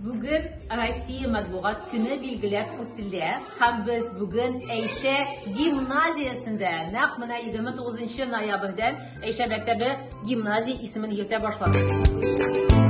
Бүген Россия матбугат көне билгеләп үтелә һәм без бүген Әйшә гимназиясендә, нәкъ менә 29 ноябрьдән Әйшә мәктәбе гимназия исемен йөртә башлады.